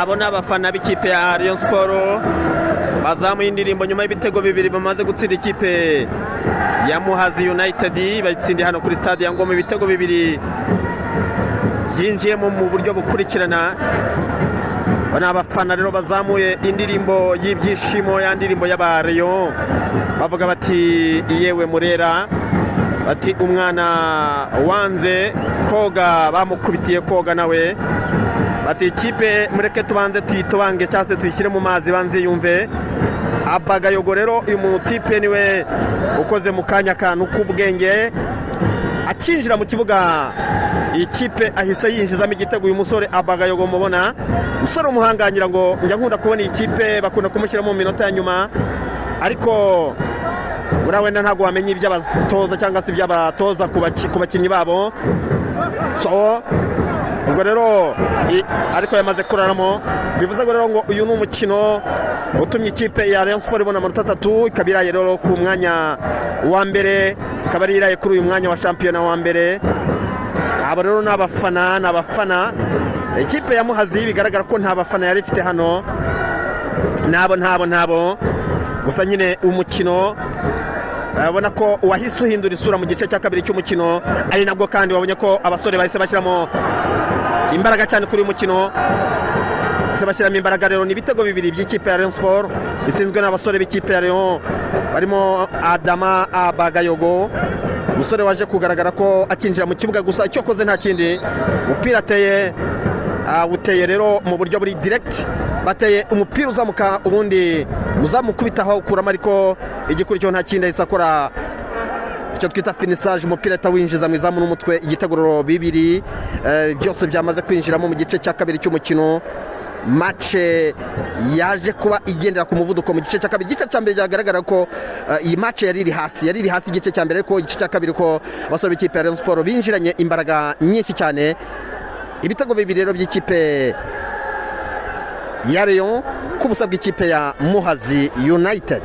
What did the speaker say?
Abo ni abafana b'ikipe ya Rayon Sport bazamuye indirimbo nyuma y'ibitego bibiri bamaze gutsinda ikipe ya Muhazi United. Bayitsindiye hano kuri stade ya Ngoma, ibitego bibiri byinjiyemo mu buryo bukurikirana. Aba ni abafana rero bazamuye indirimbo y'ibyishimo, ya ndirimbo y'aba Rayon, bavuga bati: "Yewe Murera", bati: "Umwana wanze koga bamukubitiye koga nawe", bati: "Ikipe mureke tubanze tuyitobange cyangwa se tuyishyire mu mazi banze yumve." Abagayogo rero, uyu mutipe niwe ukoze mu kanya akantu k'ubwenge. Akinjira mu kibuga, iyi kipe ahise yinjizamo igitego. Uyu musore Abagayogo mubona, umusore w'umuhangangira, ngo njya nkunda kubona iyi kipe bakunda kumushyiramo mu minota ya nyuma, ariko buriya wenda ntabwo wamenya iby'abatoza cyangwa se iby'abatoza ku bakinnyi babo. So ubwo rero ariko yamaze kuraramo, bivuze ngo rero ngo uyu ni umukino utumye ikipe ya Rayon Sport ibona amanota 3, ikaba iraye rero ku mwanya wa mbere, ikaba ari iraye kuri uyu mwanya wa shampiyona wa mbere. Aba rero ni abafana, ni abafana. Ikipe ya Muhazi bigaragara ko nta bafana yari ifite hano, ntabo, ntabo, ntabo. Gusa nyine umukino urabona ko wahise uhindura isura mu gice cya kabiri cy'umukino, ari nabwo kandi wabonye ko abasore bahise bashyiramo imbaraga cyane kuri uyu mukino, bahise bashyiramo imbaraga. Rero ni ibitego bibiri by'ikipe ya Rayon Sport bitsinzwe n'abasore b'ikipe ya Rayon barimo Adama Abagayogo, umusore waje kugaragara ko akinjira mu kibuga gusa icyo akoze nta kindi, umupira ateye awuteye rero mu buryo buri direct, bateye umupira uzamuka, ubundi muzamukubitaho ukuramo, ariko igikurikiyeho nta kindi, ahise akora icyo twita finissage, umupira ahita winjiza mu izamu n'umutwe. Igitego bibiri byose byamaze kwinjiramo mu gice cya kabiri cy'umukino. Match yaje kuba igendera ku muvuduko mu gice cya kabiri. Igice cya mbere byagaragara ko iyi match yari iri hasi, yari iri hasi igice cya mbere, ariko igice cya kabiri ko abasore b'ikipe ya Rayon Sport binjiranye imbaraga nyinshi cyane. Ibitego bibiri rero by'ikipe ya Rayon ku busa bw'ikipe ya Muhazi United.